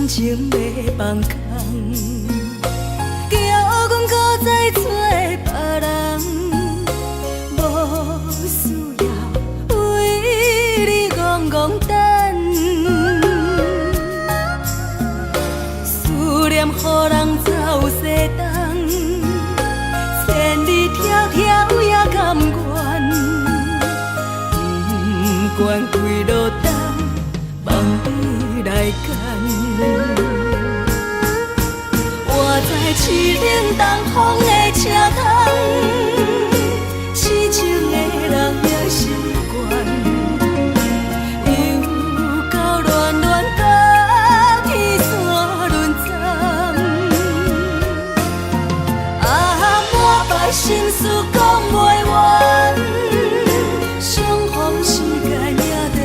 感情欲放空，叫阮閣再揣別人，無需要為你戇戇等。思念予人走西東，千里迢迢也甘願，不管幾落冬，望你來牽。我知淒冷東風的車窗，痴情的人也習慣。又到暖暖甲天山輪站，啊，滿腹心事講袂完，相逢時間也在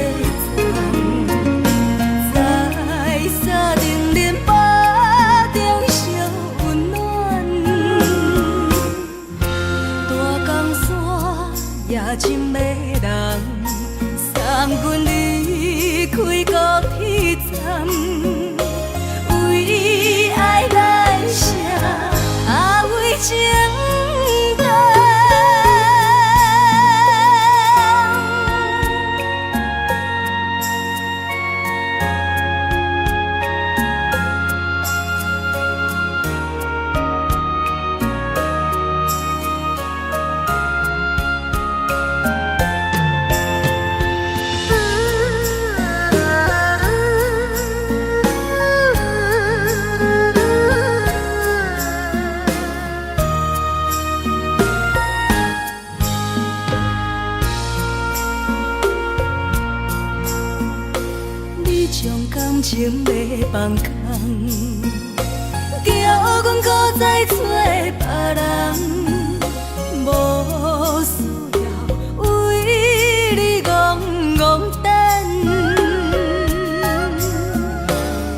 站，在三重恁腹中相溫暖。大江山也真迷人，送阮離開高鐵站，為愛來寫，啊為情等。你將感情欲放空，叫阮閣再揣別人，無需要為你戇戇等。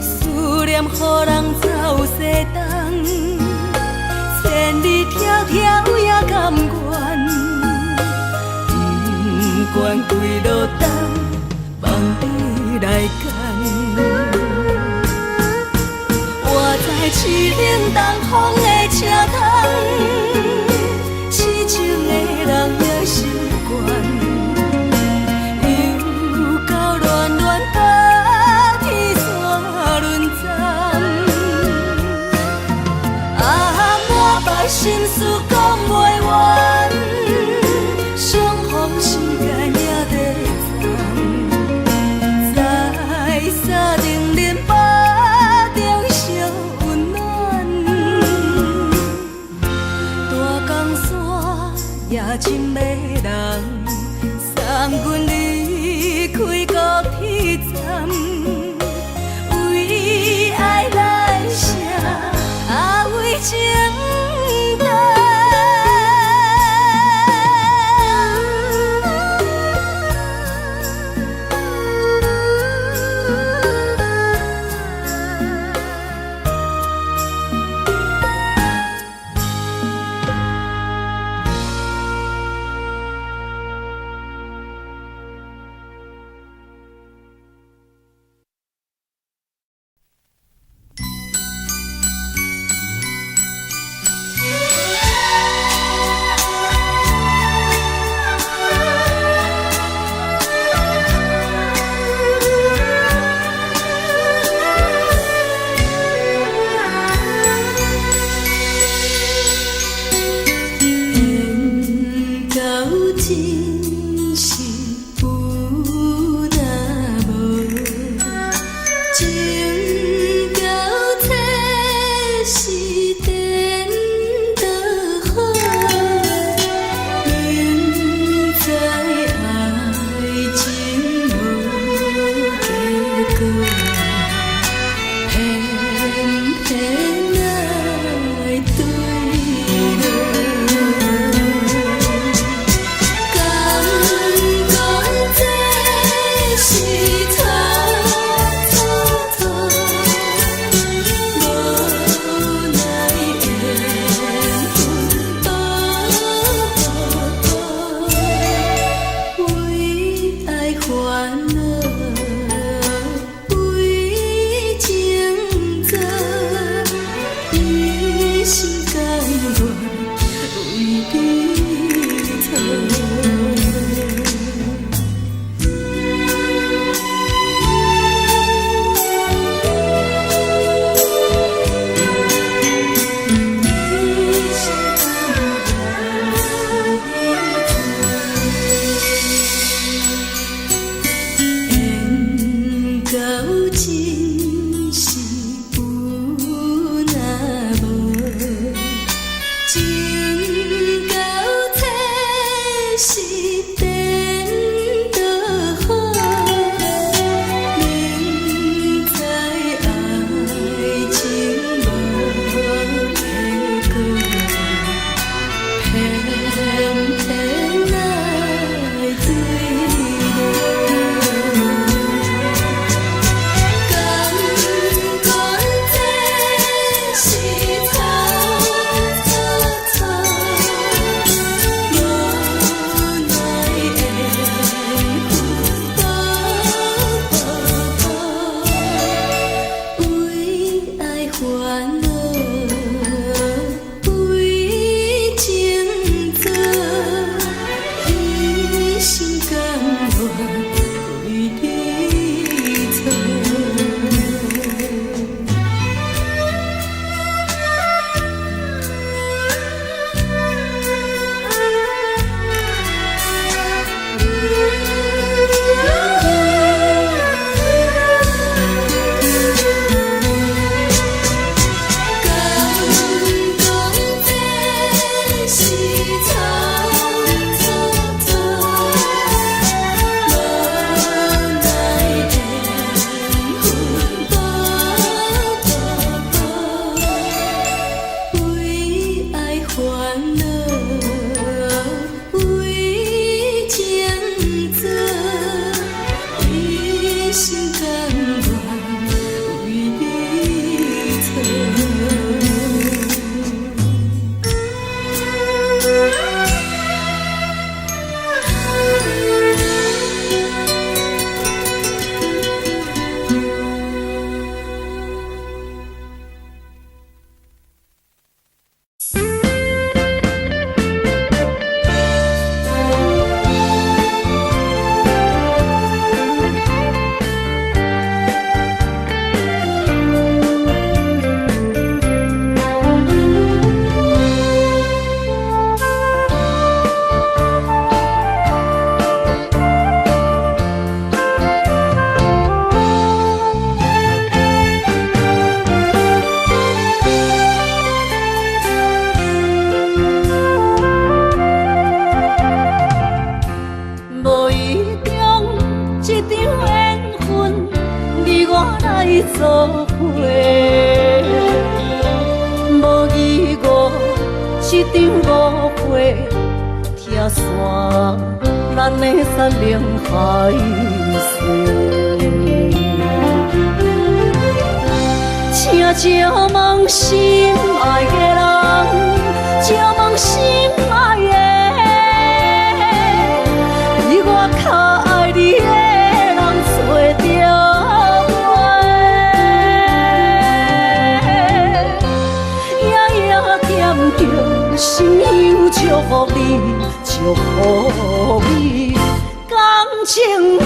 思念予人走西東，千里迢迢也甘願，不管幾落冬，望你來牽。我知淒冷東風的車窗，痴情的人也習慣。又到暖暖甲天山輪站，啊，滿腹心事講袂完，相逢時間也在站，在三重恁腹中相溫暖。大江山也真迷人，送阮離開高鐵站，為愛來寫，啊為情等。蹉跎跎，無奈緣分薄薄薄，為愛煩惱，為情做，一心甘願為你錯。無意中這場緣分，你我來做伙。無疑誤，這場誤會，拆散咱的山盟海誓。請借問心愛的人，借問心愛的，比我較愛你的人找著無？夜夜惦著心香祝福你，祝福你，感情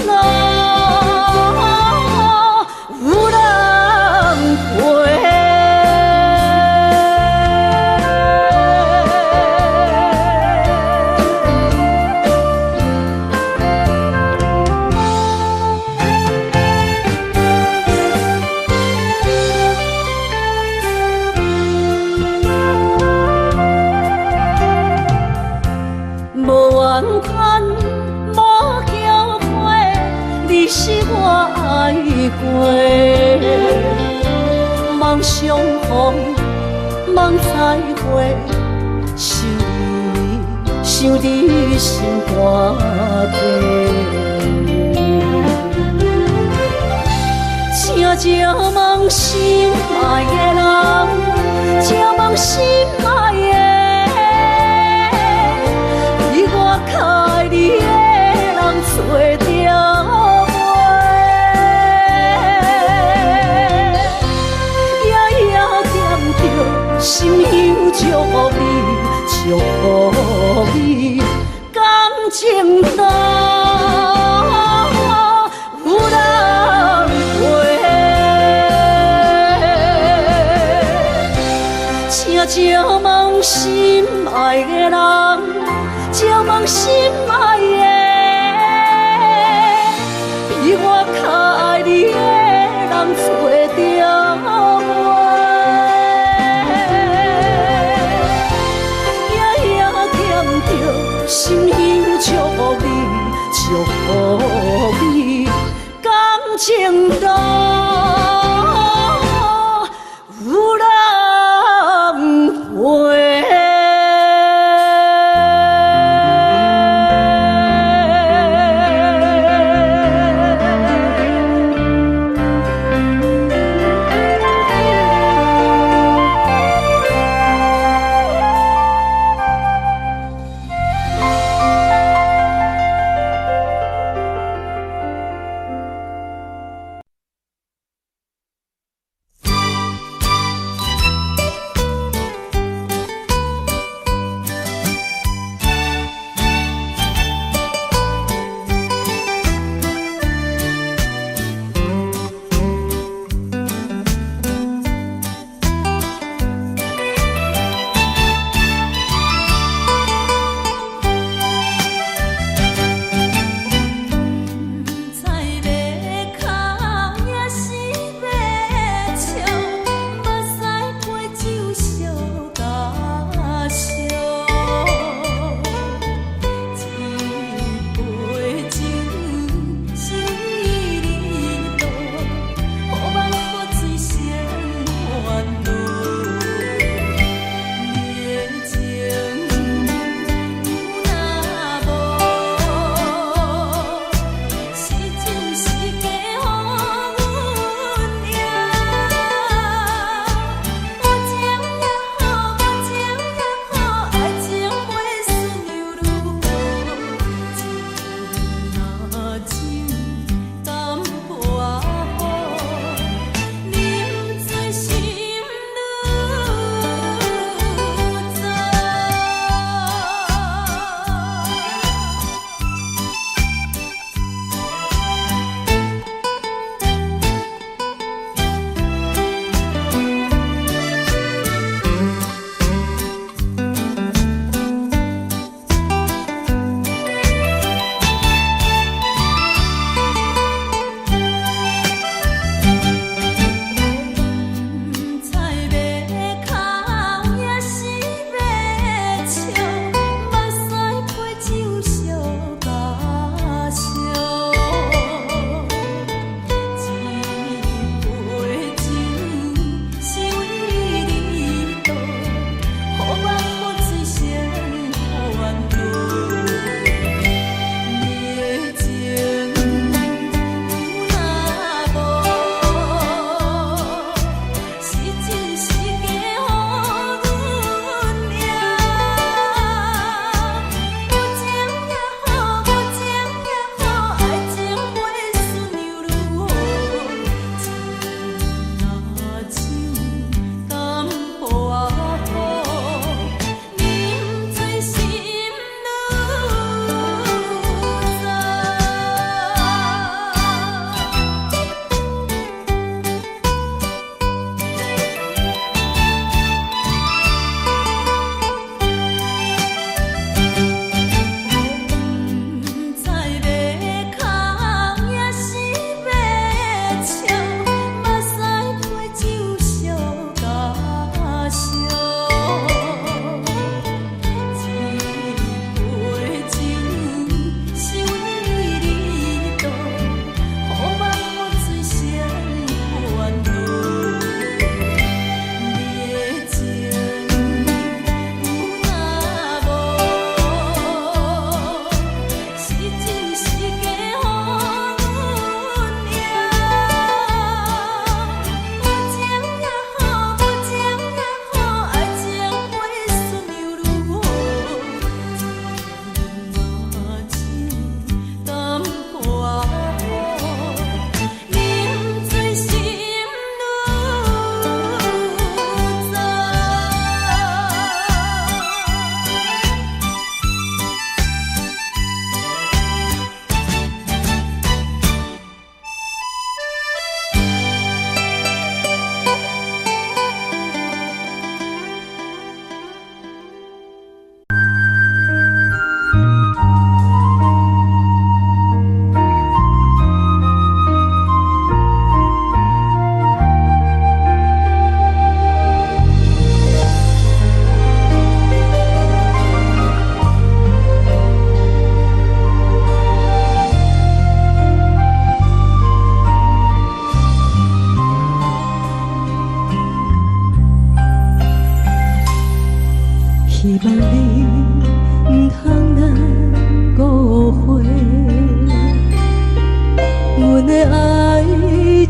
路有人陪。無怨嘆，無後悔，你是我愛過。望相逢，望再會，想你，想你心肝底。請借問心愛的人，借問心愛的，比我較愛你的人找著無？夜夜惦著心香祝福你，祝福你，感情路有人陪。請借問心愛的人，借問心愛的，比我較愛你的人找著無？夜夜惦著心香祝福你，祝福你，感情路有人陪。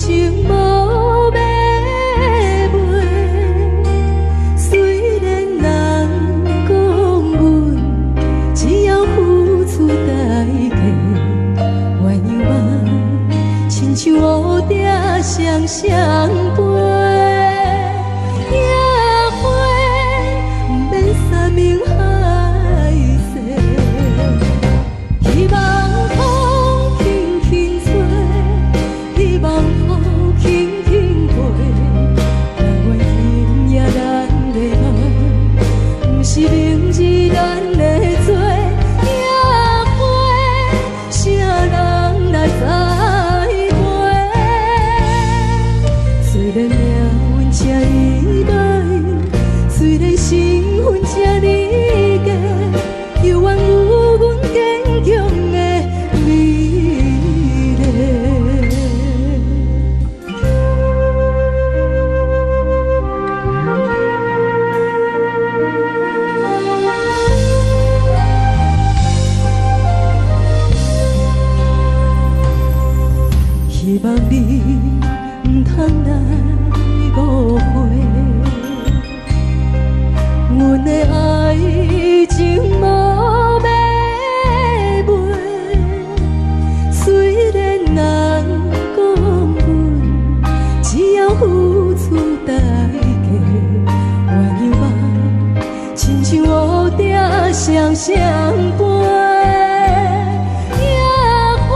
情無買賣。雖然人講阮只要付出代價，鴛鴦夢親像烏蝶雙雙飛，野花毋免山盟海誓。希望風輕輕吹，希望雨輕輕過，但願今夜咱的夢，毋是明日咱的做。野花，啥人來栽培？雖然命運這呢歹，雖然身份這呢低，猶原有阮堅強的美麗。希望你毋通來誤會，阮的愛情無買賣。雖然人講阮只要付出代價，鴛鴦夢親像烏蝶雙雙飛，野花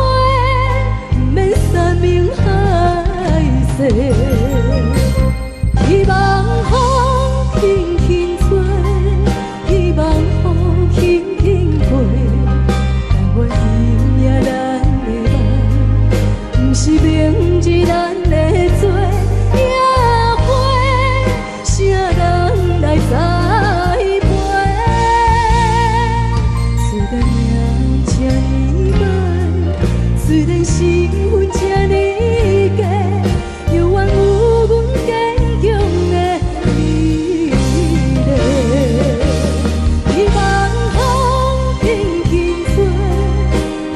毋免山盟海誓。希望風輕輕吹，希望雨輕輕過，但願今夜咱的夢，毋是明日咱的做。野花，啥人來栽培？雖然命運這呢歹，雖然身份這呢低，猶原有阮堅強的美麗。希望風輕輕吹，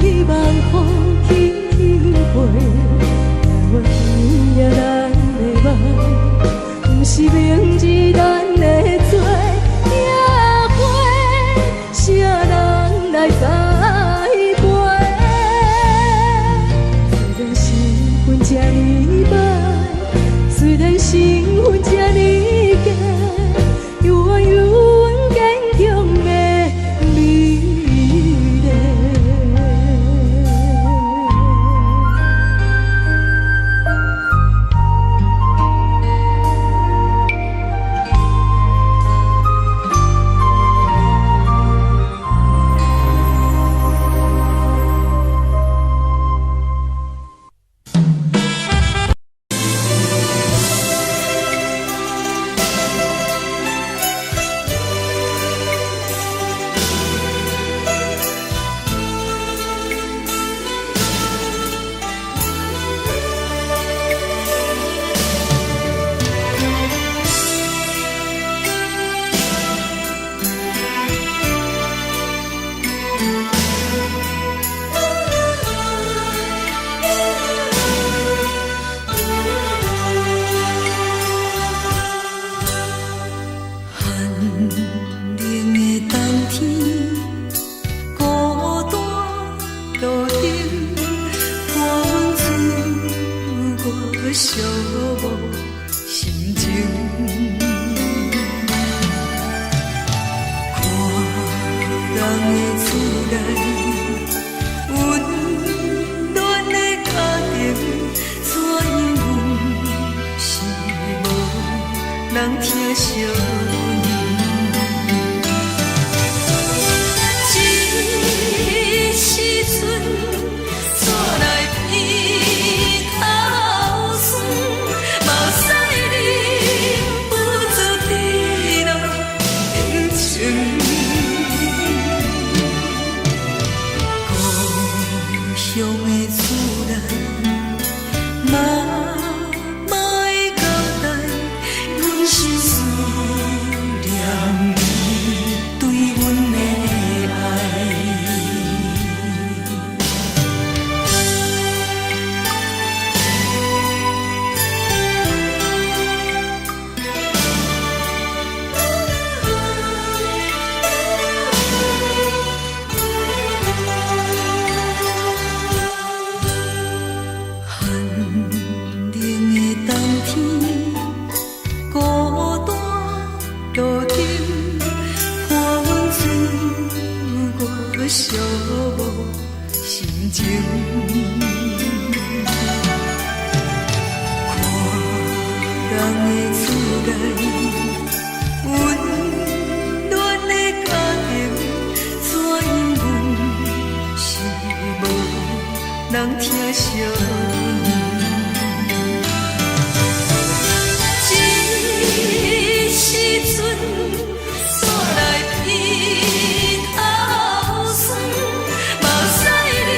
希望雨輕輕過，但願今夜咱的夢，毋是明日咱的做。野花，啥人來栽培？雖然身份這呢歹，雖然身份這呢低，猶原有阮堅強的美麗。寒冷的冬天，孤單路燈，看阮自我寂寞心情。看人的厝內，溫暖的家庭，怎樣阮是無人疼惜阮。這時陣怎來鼻頭酸，目屎忍不住滴落眼睛。故鄉的厝內，媽媽的交代，阮心思念你對阮的愛。寂寞心情。看人的厝内，溫暖的家庭，怎樣阮是無人疼惜阮。這時陣煞來鼻頭酸，目屎忍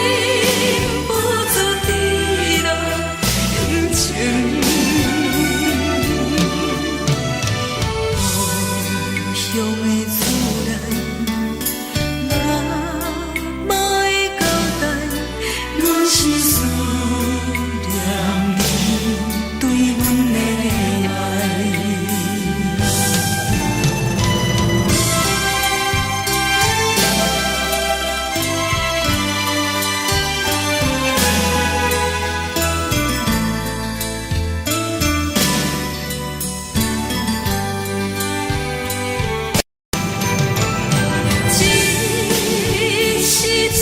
不住直落眼睛。故鄉的厝內，媽媽的交代，阮是思念你對阮的愛。這時陣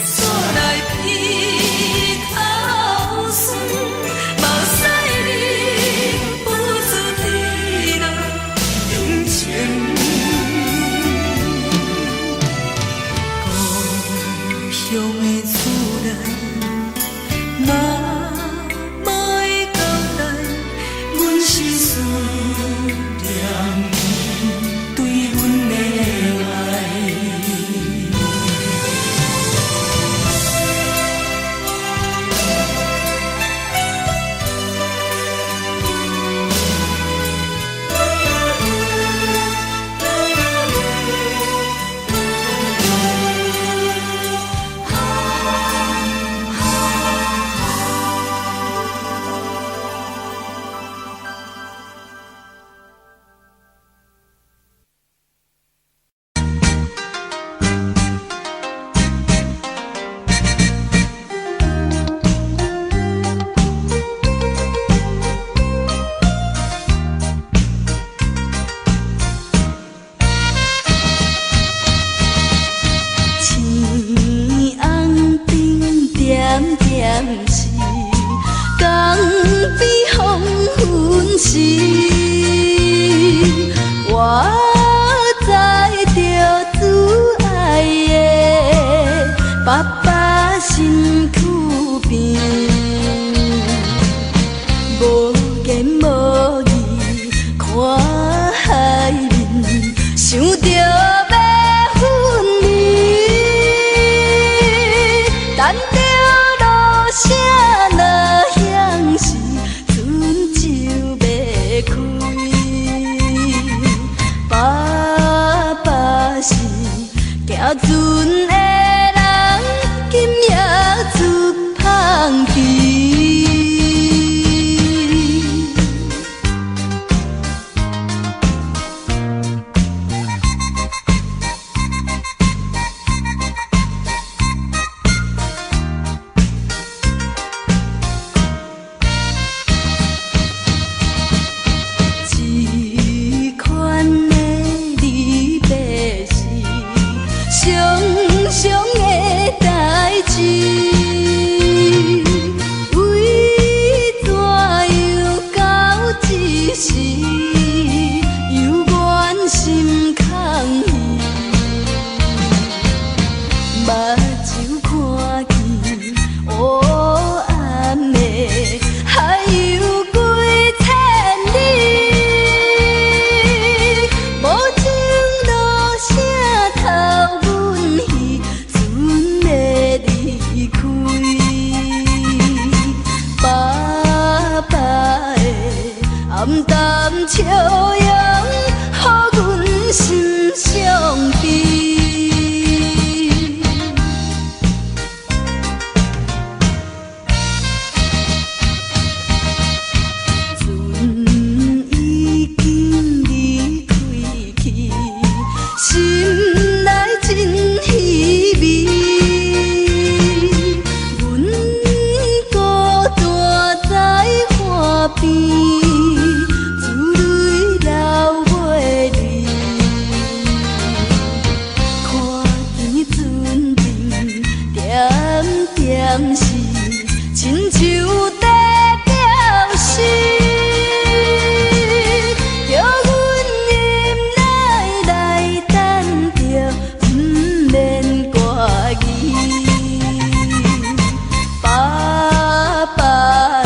煞來鼻頭酸，目屎忍不住直落眼睛。故鄉的厝內，媽媽的交代，阮是思念你對阮的愛。青红灯点点是，江边黄昏时，我载著主爱的爸爸身躯边，無言無語看海面，想著欲分離，等著露聲若響時，船就欲開。爸爸是行船的人，念是親像地表示，叫阮忍耐來等著，毋免掛疑。爸爸會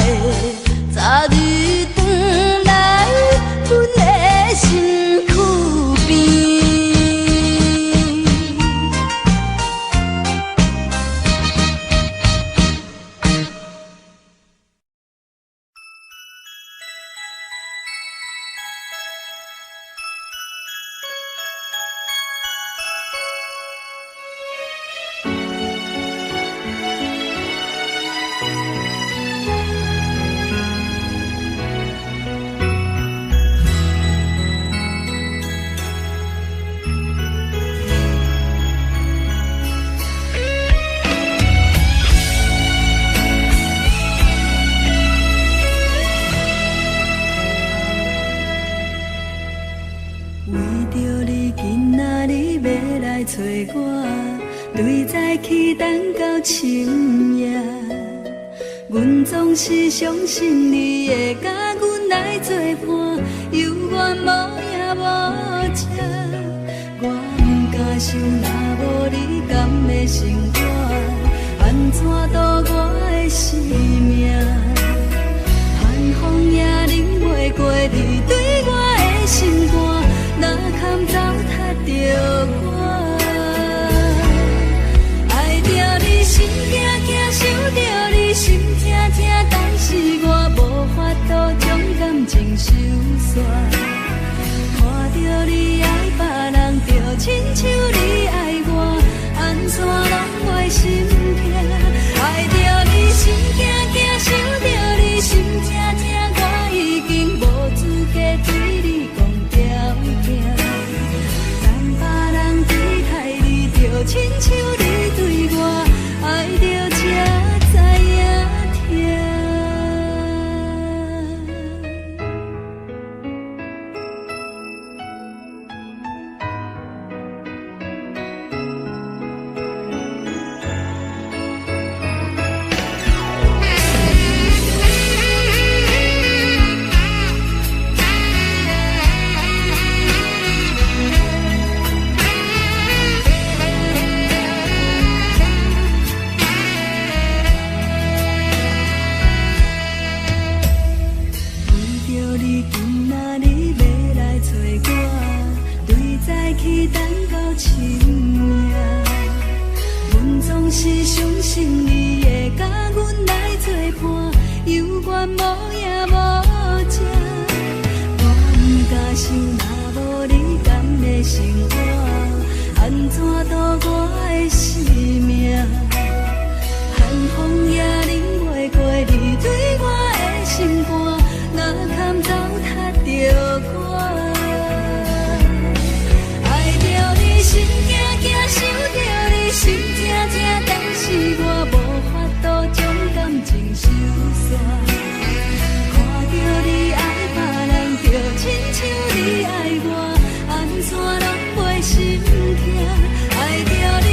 早日轉來阮的身軀邊。為著你，今仔日欲來揣我，對早起等到深夜。阮總是相信你會佮阮來做伴，猶原無影無跡。我毋敢想，若無你，敢會生活？按怎度我的生命？寒風也忍袂過你對我的心肝，哪堪糟蹋著我？愛著你心驚驚，想著你心疼疼，但是我無法度將感情收煞。看著你愛別人，就親像你愛我，按怎攏袂心疼？愛著你心驚驚，想著你心疼疼，我已經無資格對你講條件。當別人對待你，就親像你對我，愛著才知影疼。為著你，今仔日欲來揣我，對早起等到深夜。阮總是相信你會佮阮來做伴，猶原無影無跡。我毋敢想，若無你，敢會生活？按怎度我的生命？寒風也忍袂過你對我的心肝，哪堪糟蹋著我？愛著你心驚驚，想著你心疼疼，但是我無法度將感情收煞。看著你愛別人，就親像你愛我，按怎攏袂心疼？愛著你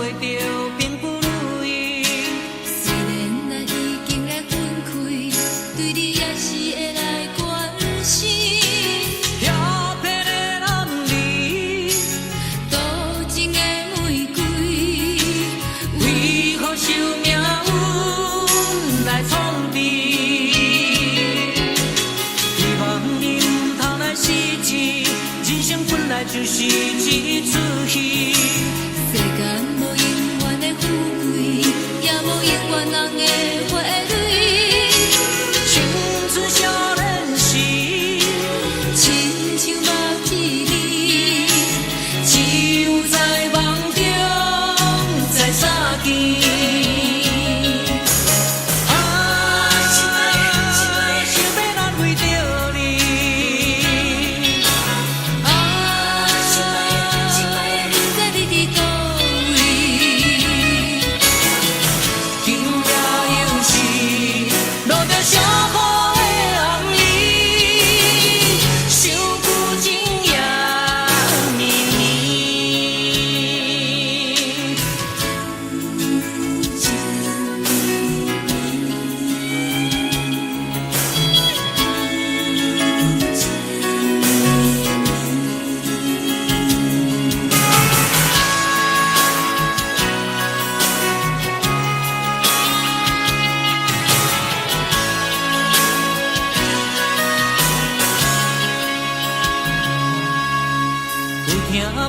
我的。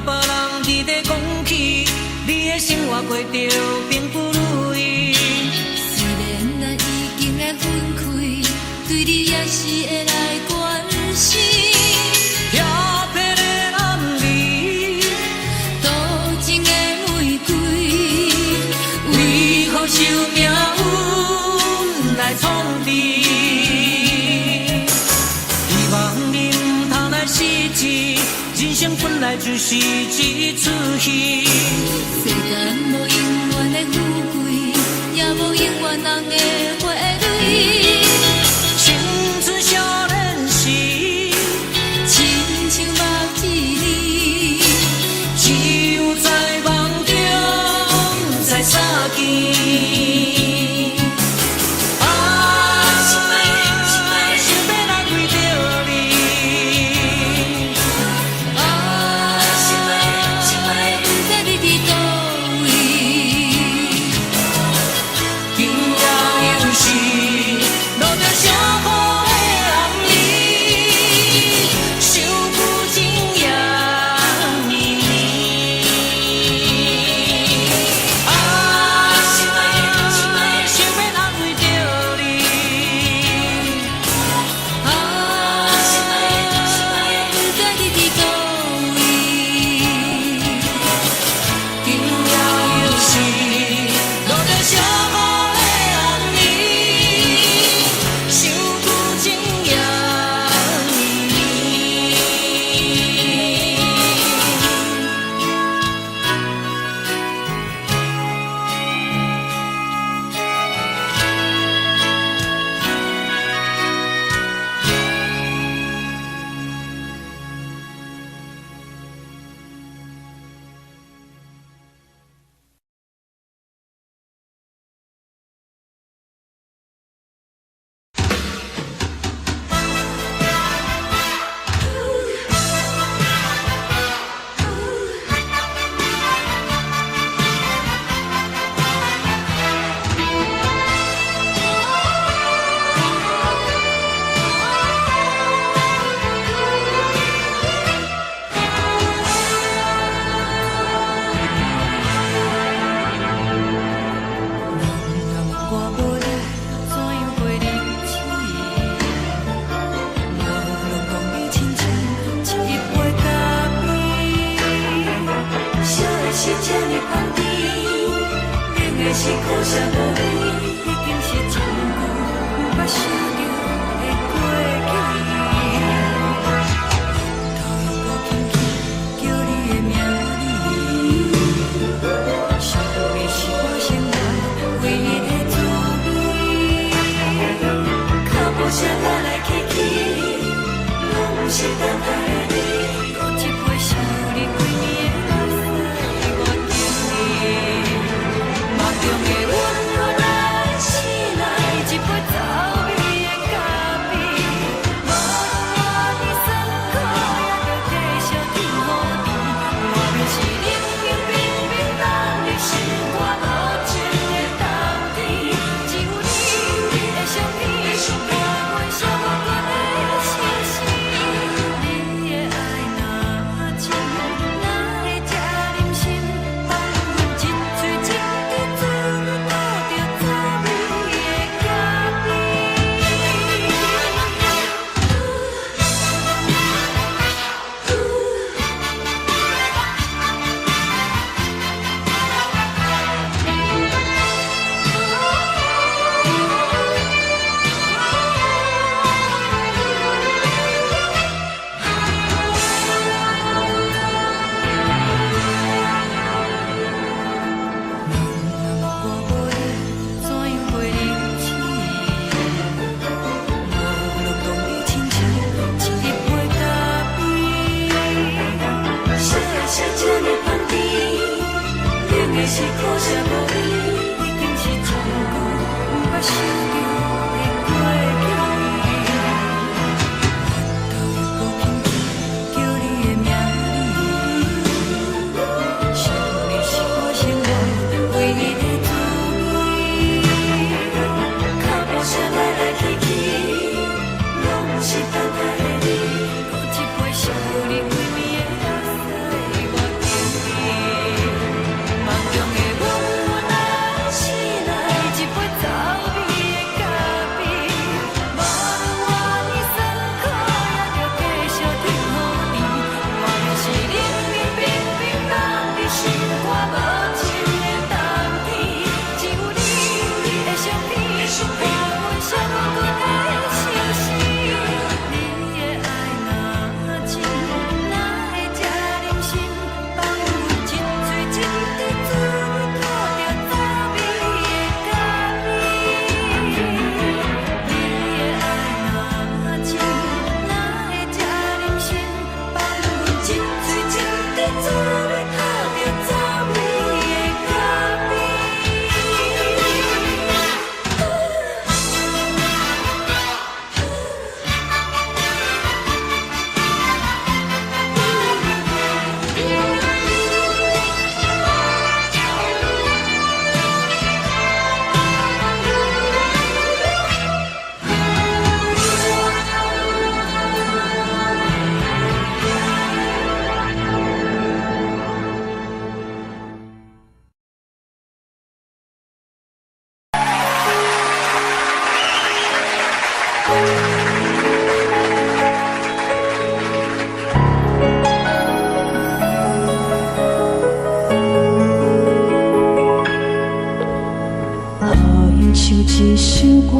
別人佇咧講起，你的生活過著並不如意。雖然咱已經來分開，對你也是會來關心。調皮的暗暝，多情的玫瑰，為何受命運來創治？希望你毋通來失志，人生本來就是一齣戲。世間無永遠的富貴，也無永遠紅的花蕊。青春少年時，親像目一暝，只有在夢中才相見。啊，想欲來為著你。啊，不知你佇佗位。今夜又是落著小雨的暗暝，想久情也綿綿。啊，想欲安慰著你。啊，不知你佇佗位。今夜又是落著小雨的暗暝，想久情也綿綿。我無你，怎樣過日子？我攏講你親像一杯咖啡，燒的是這呢香甜，冷的是苦澀無味，已經是真久毋捌想著的過去。頭又閣輕輕叫你的名字，想你是我生活唯一的滋味。腳步聲來來去去，攏毋是等待的你。閣一杯想你規暝的目屎，我敬你。夢中的阮予咱醒來，一杯走味的咖啡。無論活佇酸苦，也著繼續天雨甜。外面是冷冰冰冰凍的心肝無情的冬天，只有你的相片，伴阮寂寞的心事。你的愛若真，哪會這忍心放阮一喙一滴嘴吐著走味的咖啡？我無你，怎樣過日子？我攏當你親像一杯咖啡，燒的是這呢香甜，冷的是苦澀無味，已經是真久毋捌想著的過去。頭又閣輕輕叫你的名字，想你是我生活唯一的滋味。腳步聲來來去去，攏毋是等待的你。閣一杯想你規暝的目屎，我敬像一首歌，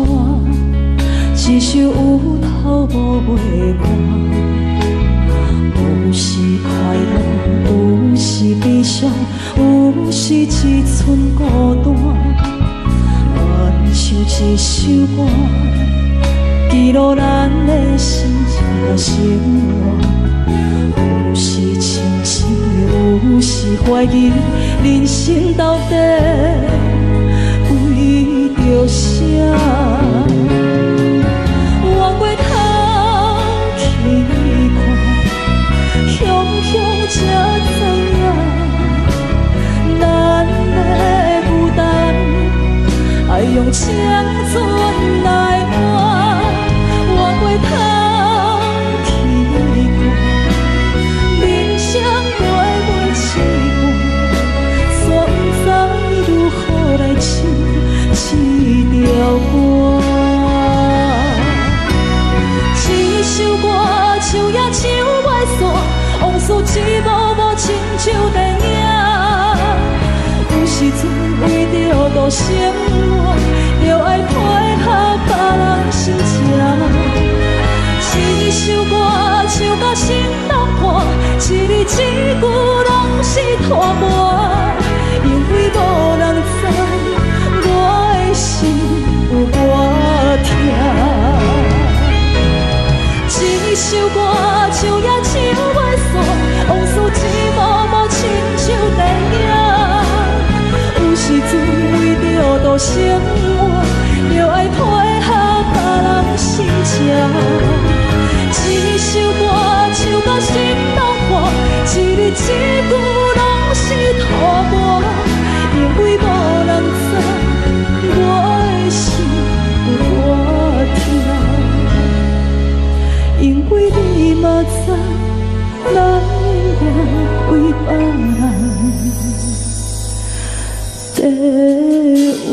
一首有頭無尾歌。有時快樂，有時悲傷，有時一寸孤單。親像一首歌，記錄咱的心情生活。有時清醒，有時懷疑，人生到底為著啥？回過頭去看，雄雄才知影，咱的孤單愛用青春來換。回過頭去看，人生过袂試半，煞不知如何來唱這條歌。這首歌唱也唱袂煞，往事一幕幕親像電影。有時陣為著度生活，著愛配合別人心情。這首歌唱甲心攏破，一字一句攏是拖磨，因為無人知我的心有偌疼。這首歌唱也唱袂煞，往事一幕幕親像電影。有時陣為著度生活，著愛配合別人心情。這首歌唱甲心攏破，一字一句攏是拖磨，因為無人知我的心有偌疼。因為你嘛知，咱永遠為別人在活。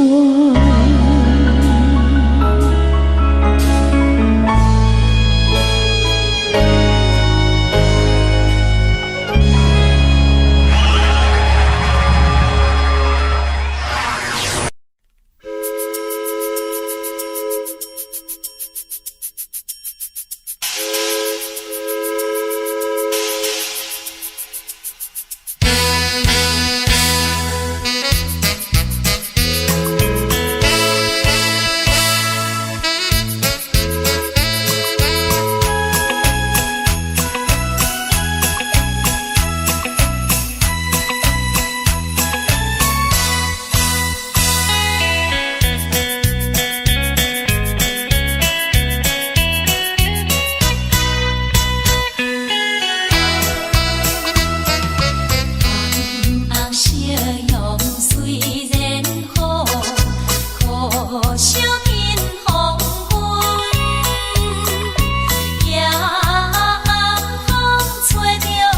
紅夕陽雖然好，可惜見黃昏。夜風吹著阮，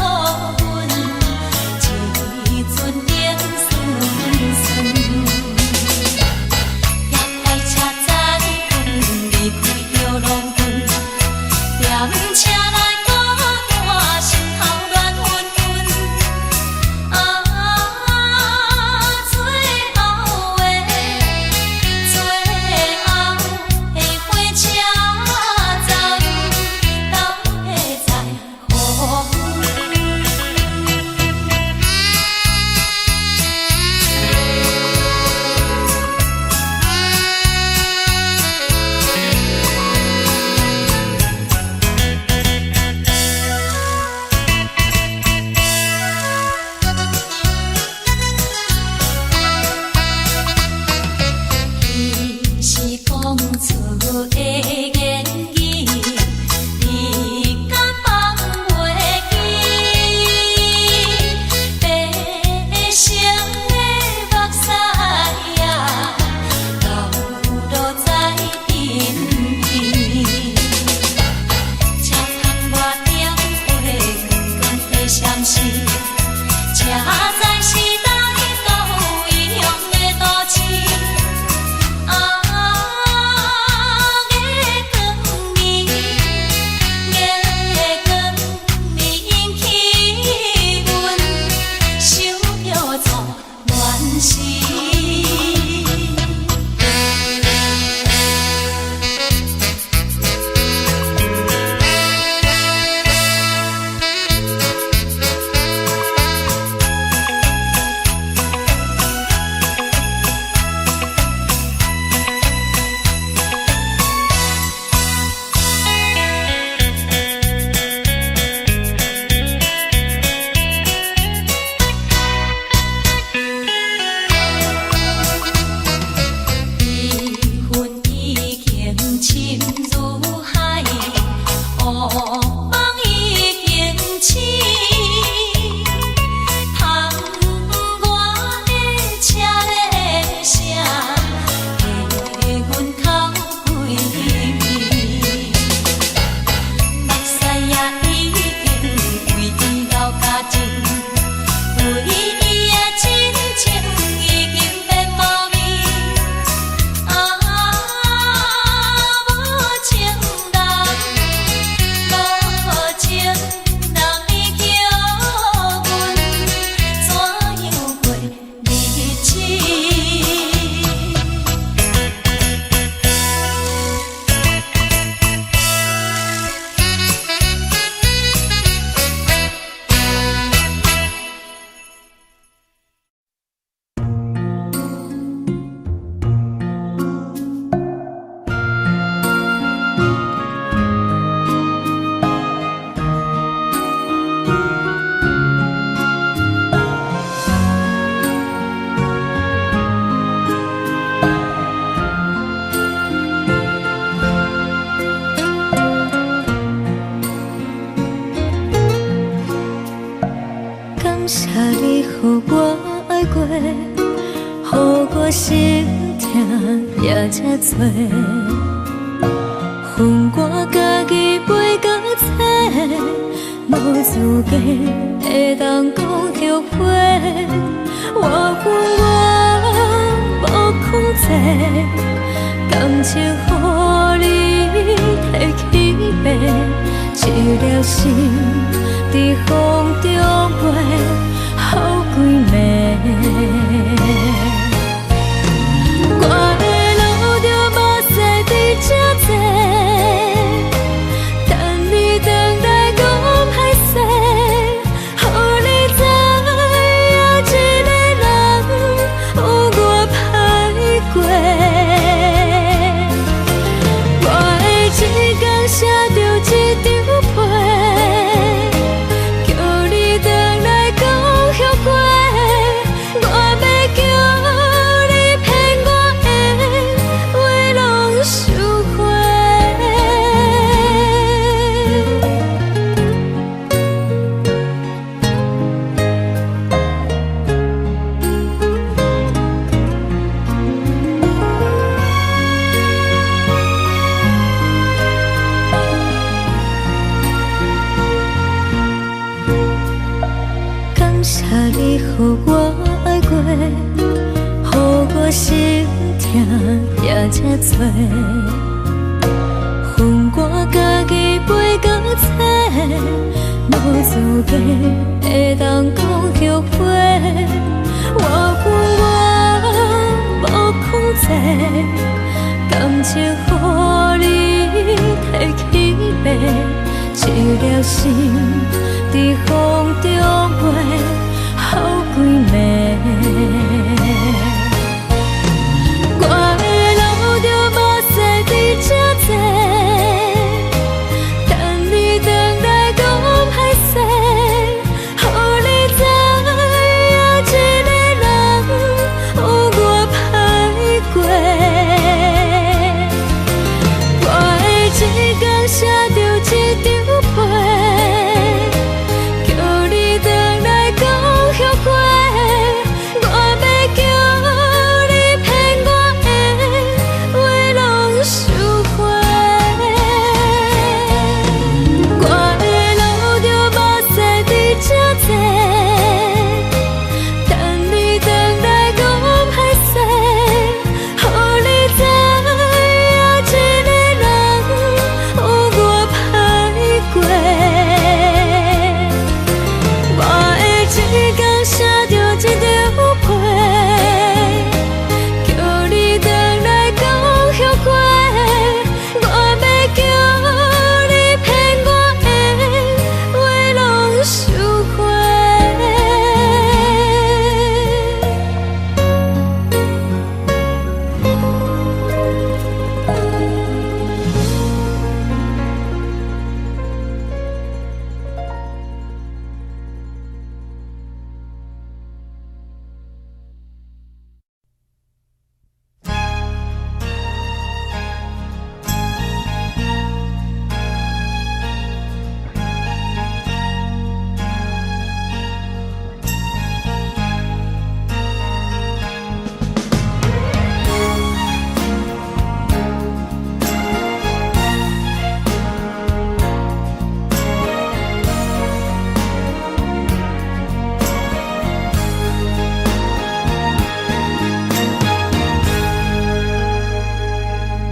一陣冷酸酸。搭快車載阮離開著農村，踮車內孤單，心頭亂紛紛。啊，最後的最後的火車站，敢會再予阮？彼是講出的言語，你敢放袂記？白色的目屎啊，流落在鬢邊。車窗外燈火光光的閃烁，車載是來到異鄉的都市。啊，月這多，予我家己飞到册，無資格會當講後悔。我分我無控制，感情予你提去爬，一粒心佇風中飛，予幾暝。我會流著目屎佇這坐，等你轉來講歹勢，予你知影一个人有偌歹過。我會一工寫著一張批，叫你轉來講後悔。我欲叫你騙我的話攏收回。感謝你予我愛過，予我心疼也這多，予我家己飛到冊，無資格會當講後悔。我分我無控制，感情予你提去爬，一粒心佇風中飛，予幾暝。我會流著目屎佇這坐，等你轉來講歹勢，予你知影一個人有偌歹過。我會一工寫著一張批，叫你轉來講後悔。我欲叫你騙我的話攏收回。我會流著目屎佇這坐，等你轉來講歹勢，予你知影一個人有偌歹過。我會一工寫著一張批，叫你轉來講後悔。我欲叫你騙我的話攏收回。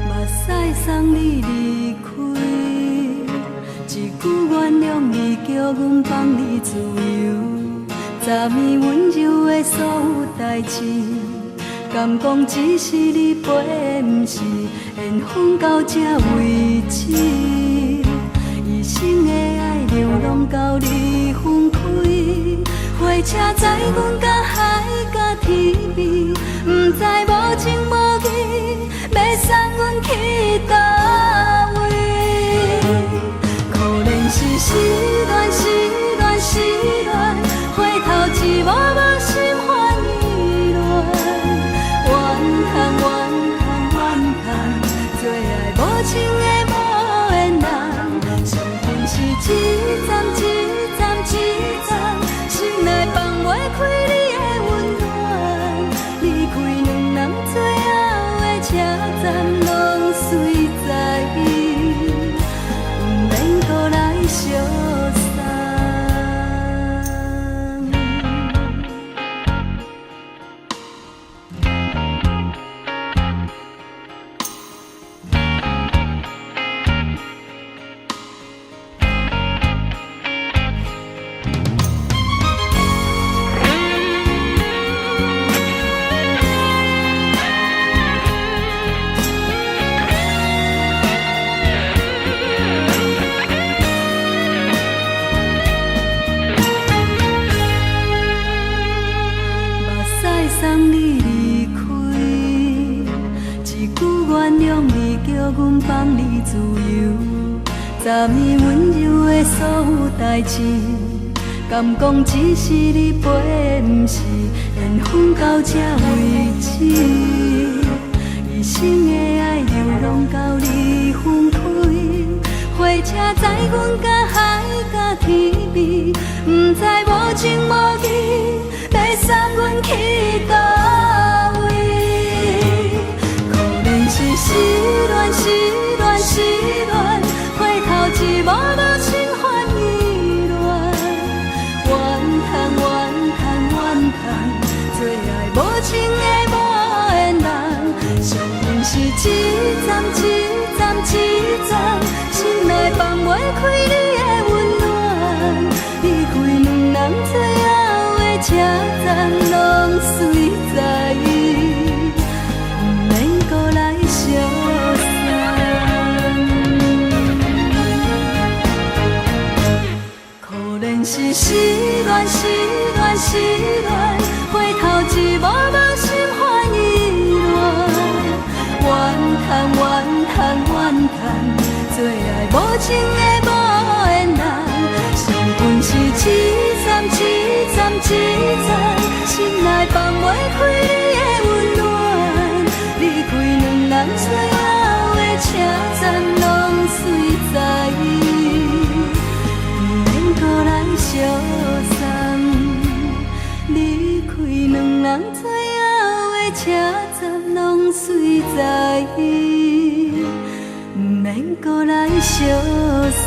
目屎送你離開，一句原諒你，叫阮放你自由。昨暝溫柔的所有代誌，敢講只是你陪，毋是緣分到這為止。一生的愛流浪到你分開，火車載阮到海角天邊，毋知無情無義，欲送阮去佗位？可憐是失戀，失戀，失戀，回頭一幕幕心煩意亂。怨嘆怨嘆怨嘆，做愛無情的無緣人，傷痕是一站一站一站，心內放袂開你的溫暖。離開兩人最後的車站，原諒你，叫阮放你自由。昨暝溫柔的所有代誌，敢講只是你陪，毋是緣分到這為止。一生的愛流浪到你分開，火車載阮甲海佮天邊，毋知無情無義，欲送阮去佗位？可憐是失戀，失戀，失戀，回頭一望無心煩意亂。怨嘆怨嘆怨嘆，做愛無情的無緣人，上恨是一站一站一站，心內放袂開你的溫暖，離開兩人最後的車站，攏隨在意，毋免閣來相送。可憐是失戀，失戀，失戀，回頭一望無心煩意亂。怨嘆怨嘆怨嘆，做愛無情的無緣人，上恨是一站一站一站，心內放袂開你的溫暖，離開兩人最後的車站，攏隨在意，毋免閣來相送。離開兩人最後的車站，攏隨在意，毋免閣來相送。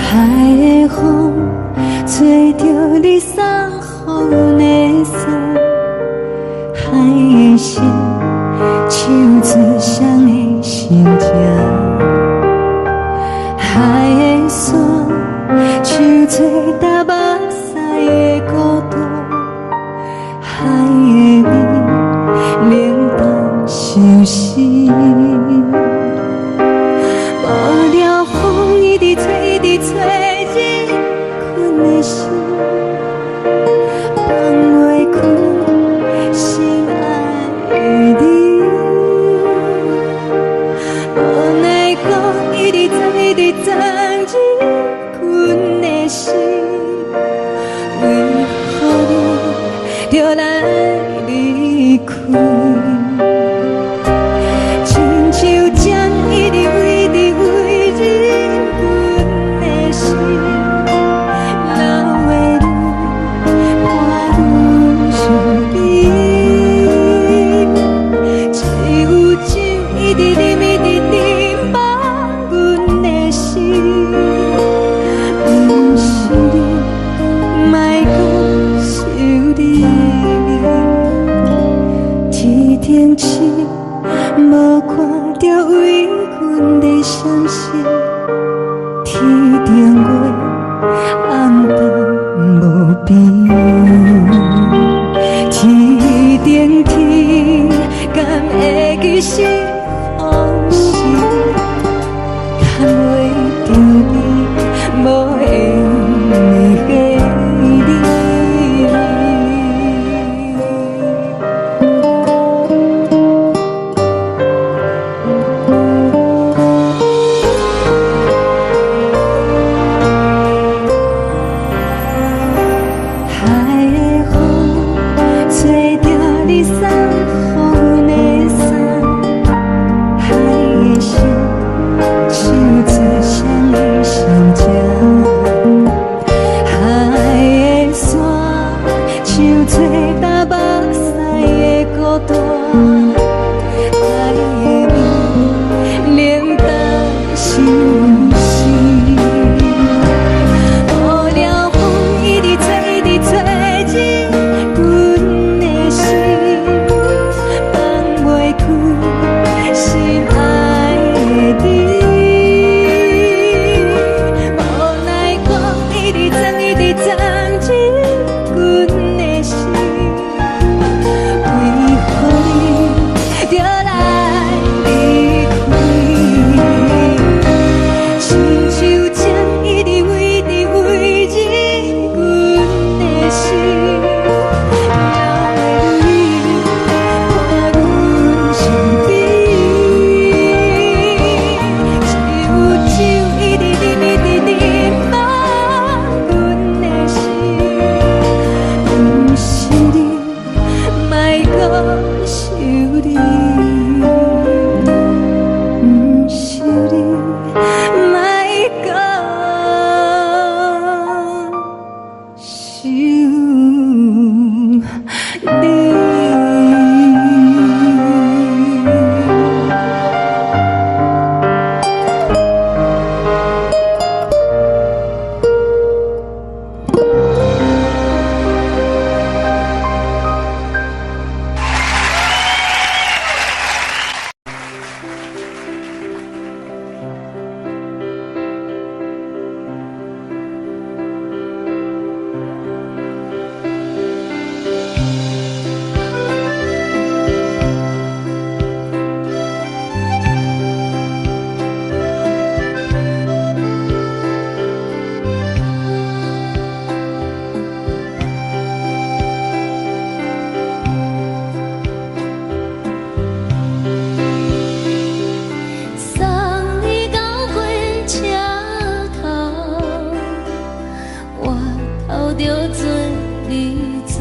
海的風吹著你送予阮的衫，海的心唱出誰的心情，海的山唱出踏目屎的孤單，海的味冷淡相思。無聊風一直吹，一直吹，入困的心，放袂開心愛的你。無奈何一直鑽，一直鑽入困的心，為何你著來離開？親像針一直一直為入阮的心，老的愈看愈想你。只有酒一直啉，一直啉，放阮的心，毋是你，莫閣想你。天顶做担目屎的孤單，愛的味冷淡相思。予了風一直吹，一直吹入阮的心，放袂開心愛的你。無奈風一直鑽，一直鑽入阮的心，為何你著來離開？親像針一直飛，一直飛入阮的心，流的淚伴阮身邊。只有酒一直啉，一直啉，放阮的心，毋是你，莫閣想你，毋是你，莫閣想你。送你到火車頭，我頭著做你走。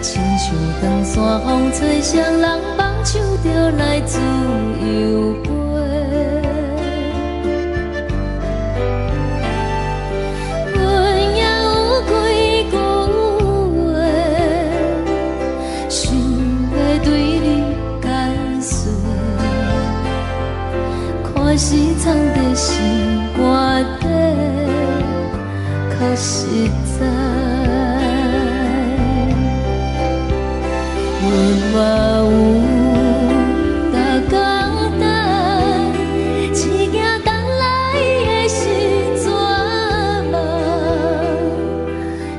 親像長山風吹，誰人放手就來自由飛。阮也有幾句話，想欲對你解說。看是藏佇心肝底，較實在。阮嘛有逐工等，只驚等來的是絕望。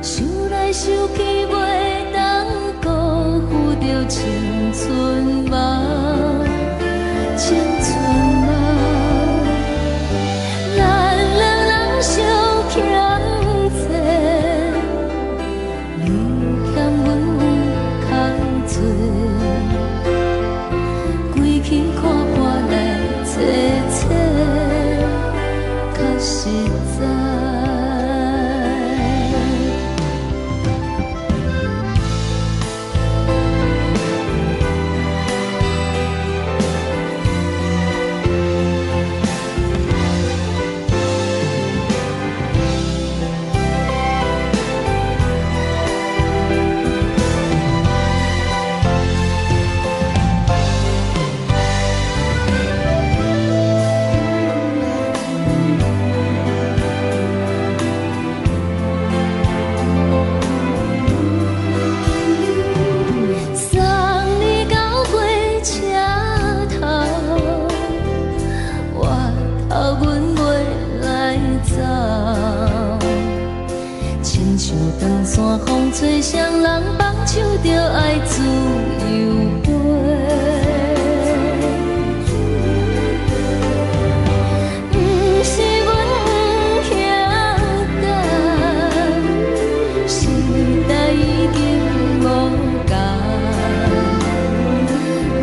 想來想去，袂當辜負著青春夢，青春夢。咱兩人相欠債，你欠阮有較濟，規氣看破來找找，較實在。送你到火車頭，我頭阮袂來走。親像長山風吹，誰人放手就愛自由飛。毋是阮毋肯等，時代已經無仝，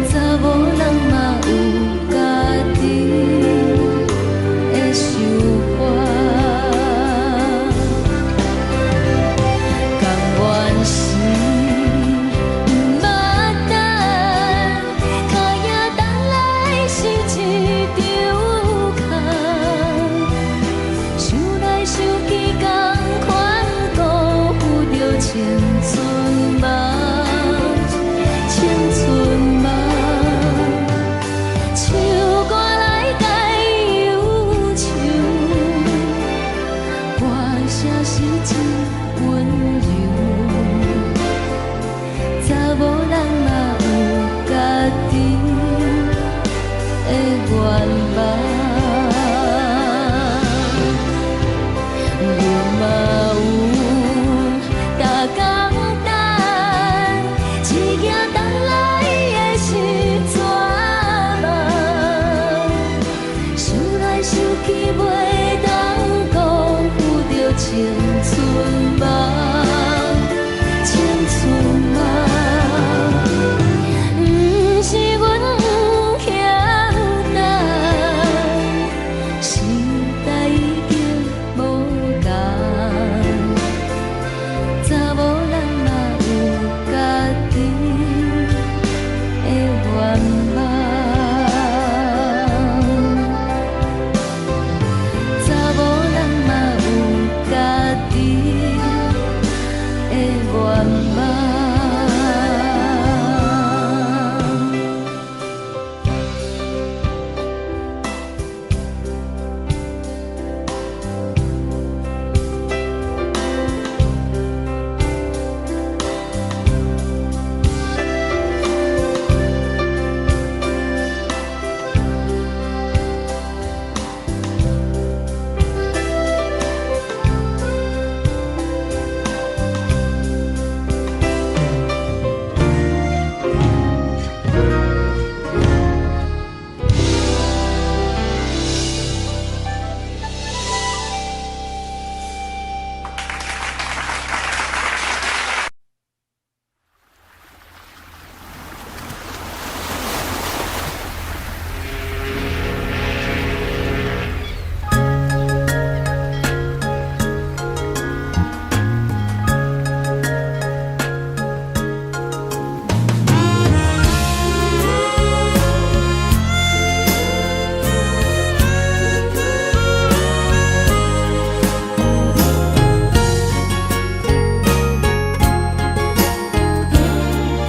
查某人嘛有家己的想法。甘願是毋捌等，春夢，青春夢。唱歌來解憂愁，歌聲是真溫柔。查某人嘛有家己的願望，阮嘛有逐工等，一行等來的是绝望，想來想去袂當辜負著青春夢，青春夢。毋是阮不晓等，时代已經無仝，查某人嘛有家己的願望，查某人嘛有家己的願望。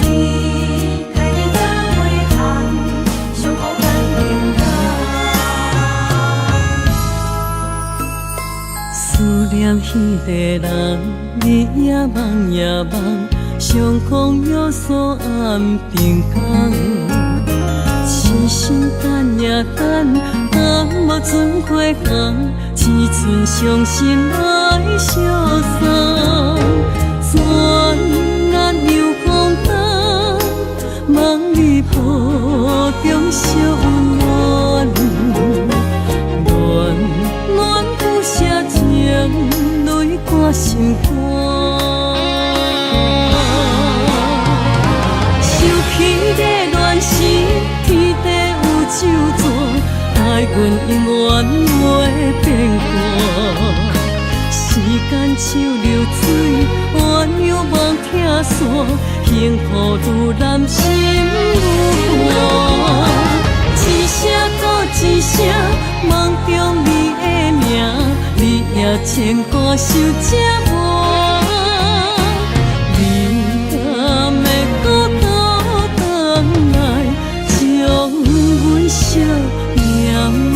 你开始早袂行，上孤单冷思念彼个人，日夜梦也梦，相讲约束暗平工。痴心等呀等，等无准花红，一寸伤心来相送。转眼又风冬，梦里抱中相温暖。恋恋不舍情泪挂心肝。想起你恋时，天地有酒泉，愛阮永遠袂變卦。時間像流水，鸳鸯夢拆散，幸福愈難心愈寒。一聲閣一聲，夢中你的名，日夜牽掛想這晚。你敢會閣倒轉來，將阮惜命命。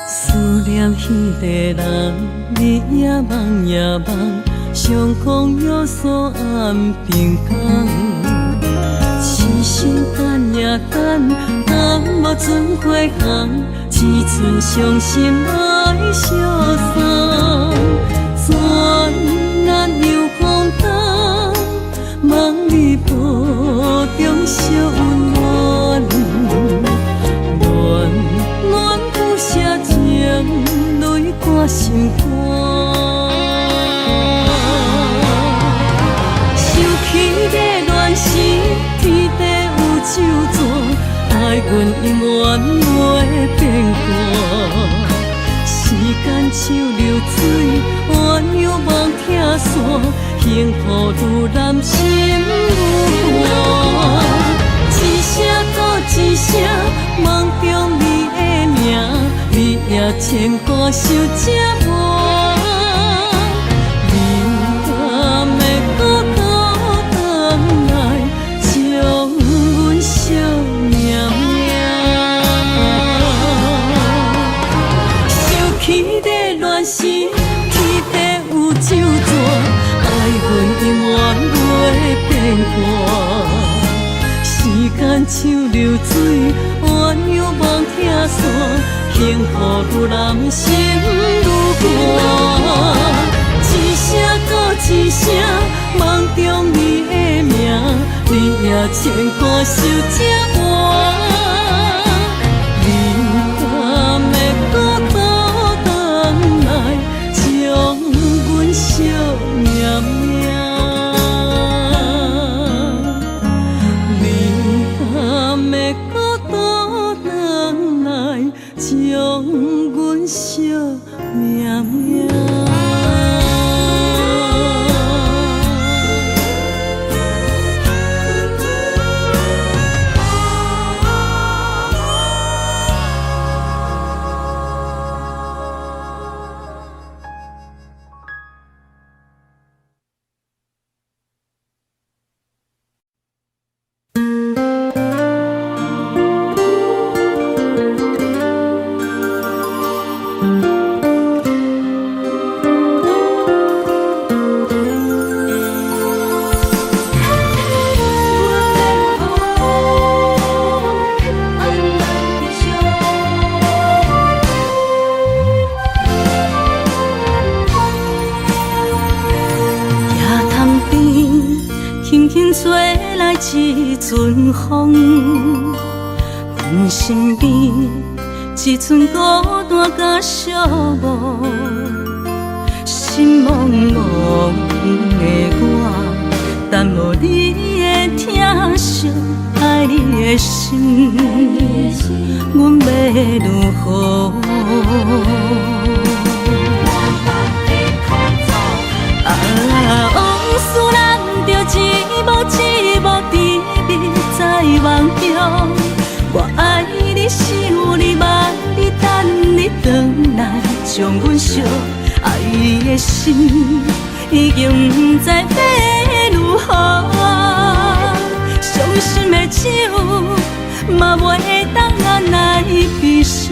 思念彼個人，日夜夢也夢，相講約束暗平工。痴心等呀等，等無准花紅，一寸傷心來相送。轉眼又風冬，夢裡抱中相溫暖。戀戀不捨情淚掛心肝。想起你戀時，天地有酒泉，愛阮永遠袂變卦。水，鸳鸯梦拆散，幸福愈难心愈寒。一声阁一声，梦中你的名，日夜牵挂想这暝。你敢会阁倒转来，将阮惜命命？想起你乱时，天地有咒诅，爱阮永远袂变卦。时间像流水，鸳鸯梦拆散，幸福愈难心愈寒。一声阁一声，梦中你的名，日夜牵挂想这暝。你敢会阁倒转来，将阮惜命命？你敢会阁倒转来，将阮惜命命？夜潭边，轻轻吹来一阵风，阮身边一阵孤单佮寂寞，心茫茫的我，等无你的疼惜，爱你的心，阮欲如何？啊，往事咱就一幕一幕甜蜜在梦中。我爱你，想你，望你，等你转来，将阮惜。爱的心已经不知欲如何，伤心的酒嘛袂当按捺悲伤。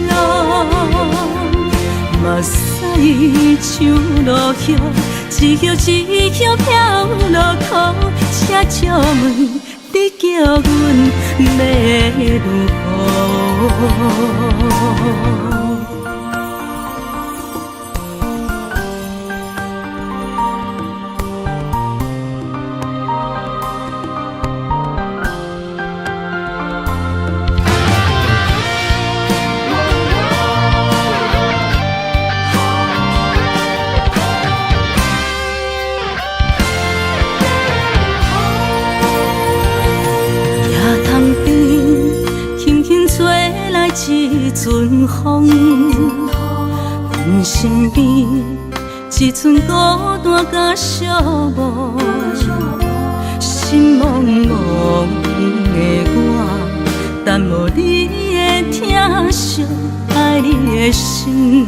目屎像落叶，一叶一叶飘落空，请借问你叫阮欲如何？夜潭边，轻轻吹来一阵风，阮身边一阵孤单佮寂寞，心茫茫的我，等无你的疼惜，爱你的心，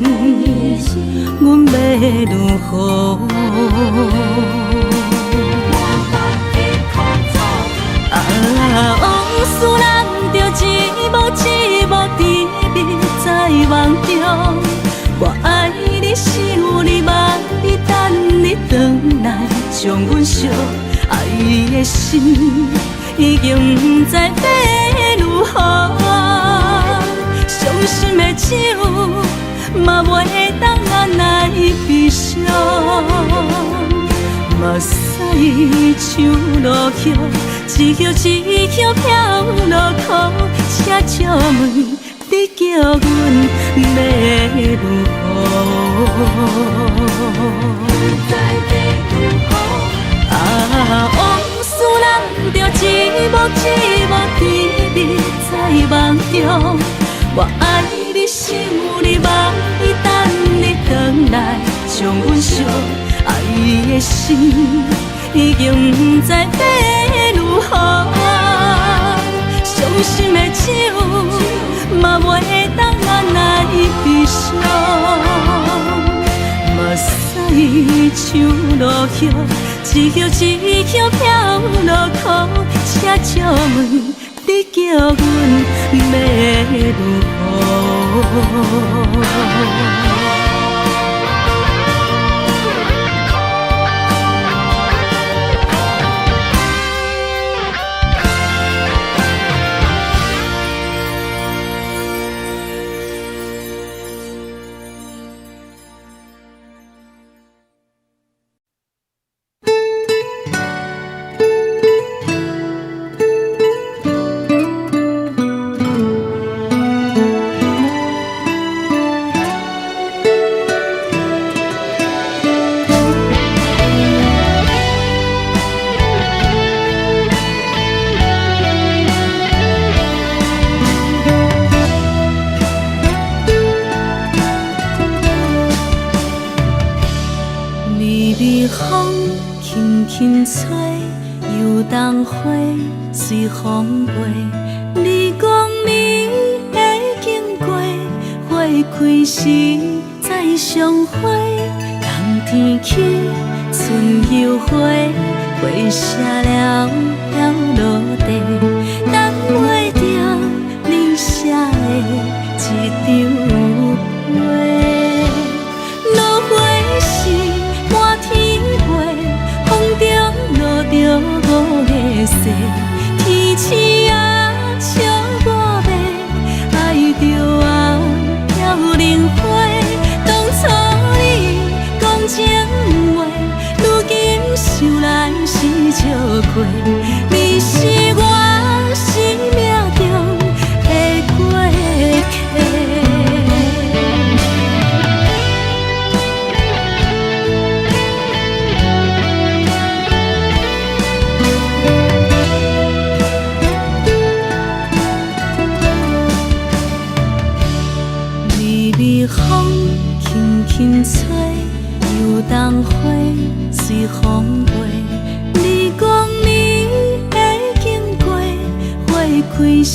阮欲如何？啊，往事咱就一幕一幕甜蜜在梦中。我爱你，想你，望你，等你转来，将阮惜。爱的心已经不知欲如何，伤心的酒嘛袂当按捺悲伤。目屎像落叶，一叶一叶飘落空，请借问你叫阮欲如何？啊，往事咱就一幕一幕甜蜜在梦中。我爱你，想你，望你，等你转来，将將阮燒，愛的心已經毋知欲如何。傷心的酒嘛袂當咱來悲傷，目屎像落葉，一葉一葉飄落苦，請借問你叫阮欲如何？微微風輕輕吹，油桐花隨風飛。你講你會經過，花開時再相會。冬天起，春又回，花謝了飄落地，等袂著你寫的這張批。落花時滿天飛，風中落著五个誓，天星啊笑我欲，愛著啊飄零花。當初你講情話，如今想來是笑話，你是我生命中的過客。微微風輕輕吹，油桐花隨風飛。你講你會經過，花開時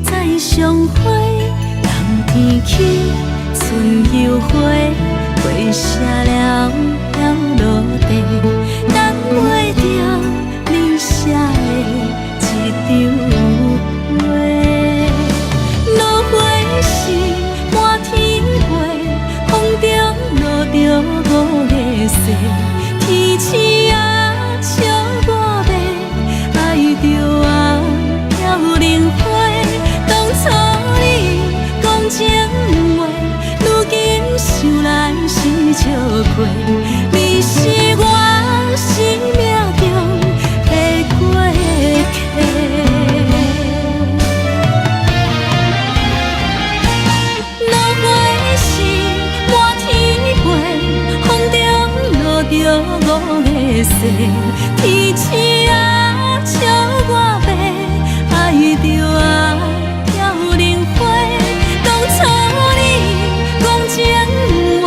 再相會。冬天起，春又回，花謝了飄落地，等袂著你寫的這張批。落花時滿天飛，風中落著五个誓，天星啊笑我欲，愛著啊飄零花。當初你講情話，如今想來是笑話，你是我生命中的過客。落花時滿天飛，風中落著五个誓，天星啊笑我欲，愛著啊飄零花。當初你講情話，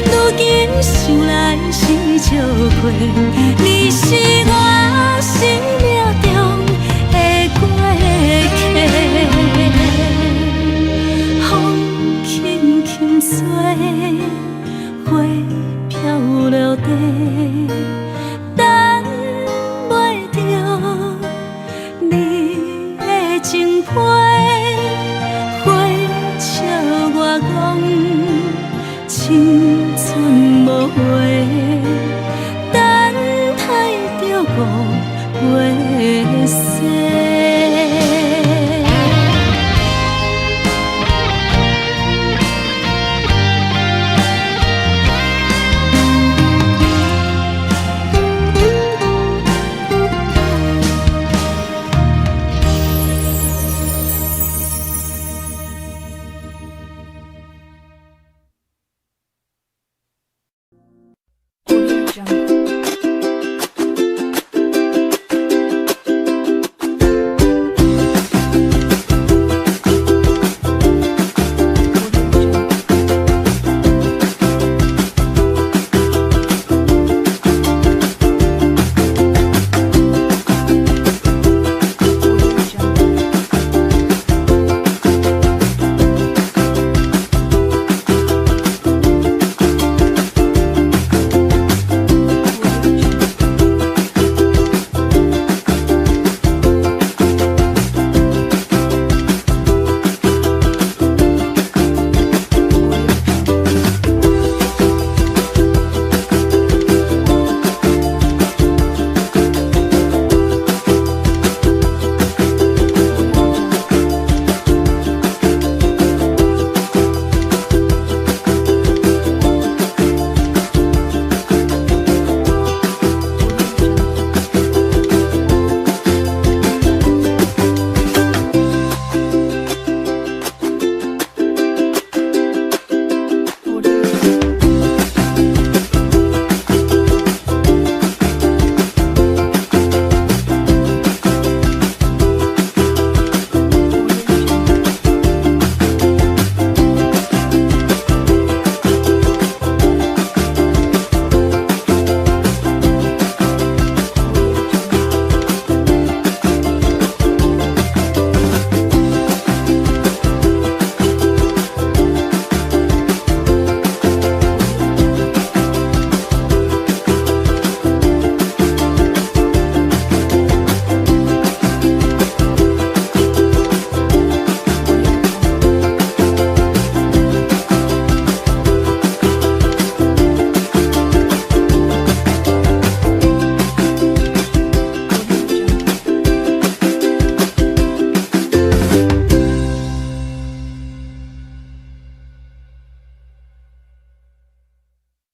如今想來是笑話，你是我生命中的過客。風輕輕吹，花飄落地，等袂著你的情批，花笑我講青春無話，等待著五月雪。 Audio Jungle. Audio Jungle.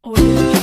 Audio.